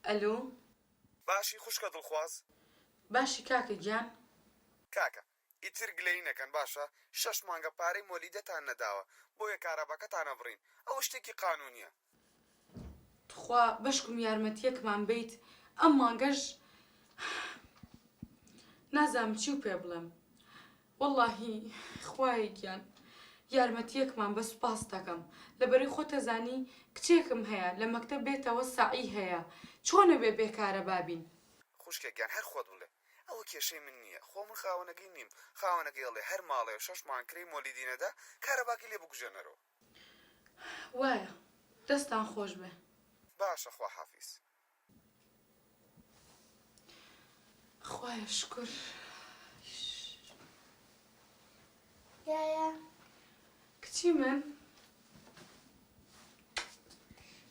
ئەلۆ. باشی خوشکە دڵخواز؟ باشی کاکە گیان؟ کاکە ئیتر گلەیی نەکەن باشە شەش مانگە پارەی مۆلیدەتان نەداوە بۆیە کارەباکەتان ئەبڕین ئەوە شتێکی قانونیە. تخوا بەشکم یارمەتیەکمان بەیت ئەم مانگەش نازانم چیو پێ بڵێم وەڵاهی خوایە گیان یارمەتیەکمان بە سوپاست دەکەم لەبەرەی خۆتەزانی کچێکم هەیە لە مەکتەب بێتەوە سەعی هەیە چۆنەبێ بێ کارەبا بین. خوشکە گیان هەر خۆت بڵێ ئەوە کێشەی من نییە خۆ من خاوەنەکەی نیم خاوەنەکەی ئەڵێ هەر ماڵێ شەش مانگ کرێی مۆلیدی نەدا کارەباکەی لێ بکوژێنەرەوە. وایە دەستان خۆش بێ. باشە خواحافیز. خوایە شکور. دایە. کچی من.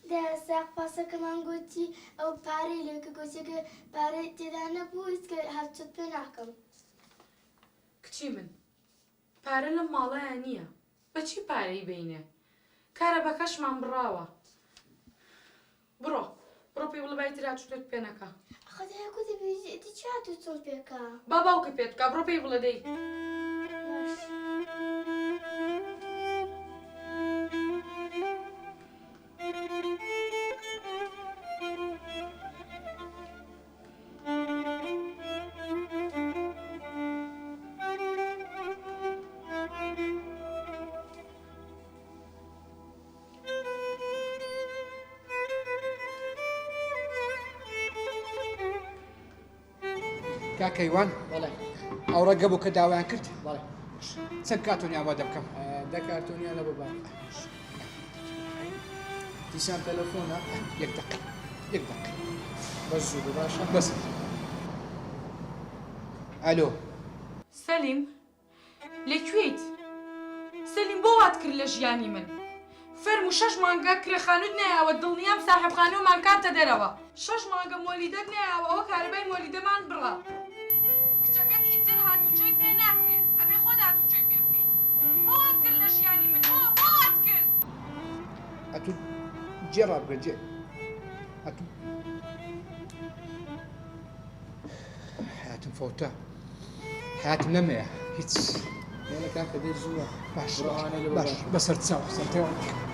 دایە ساق پاسەکەمان گۆتی ئەو پارەی لێ کە گۆتی گەر پارەی تێدا نەبوو هیچ کە هاتوچۆت پێ ناکەم. کچی من پارە لەم ماڵەیا نییە بە چی پارەی بەینێ کارەباکەشمان بڕاوە بڕۆ بڕۆ پێی بڵێ با ئیتر هاتوچۆت پێ نەکا. ئەخە دایە گۆتی ئیدی چی هاتوچۆم پێ کا. با باوکت پێت بکا بڕۆ پێی بڵێ دەی. باش. کاک کەیوان بەڵێ ئەو ڕەنگە بوو کە داوایان کرد بەڵێ چەند کارتۆنی ئامادە بکەم دە کارتۆنیان لە بۆ بار دیسان تەلەفۆنە یەک دەقە یەک دەقە بەس زوو بە باشە بەس ئەلۆ سەلیم لە کوێیت سەلیم بۆ وات کرد لە ژیانی من فەرموو شەش مانگە کرێ خانوت نەیاوە دڵنیام ساحێب خانوومان کاتە دەرەوە شەش مانگە مۆلیدەت نەیاوە ئەوە کارەبای مۆلیدەمان بڕا. کچەکەت ئیتر هاتوچۆی پێ ناکرێت ئەبێ خۆت هاتوچۆی پێ بکەیت بۆ وات کرد لە ژیانی من بۆ بۆ وات کرد. ئەتوو جێ ڕابگرە جێ ئەتوو حەیاتم فەوتا حەیاتم نەمەیە هیچ لێرە کاکە دەی زووە باش بڕۆ ئەوانەی لە بۆ باش باشە. بەسەر چاو سەر تەواو.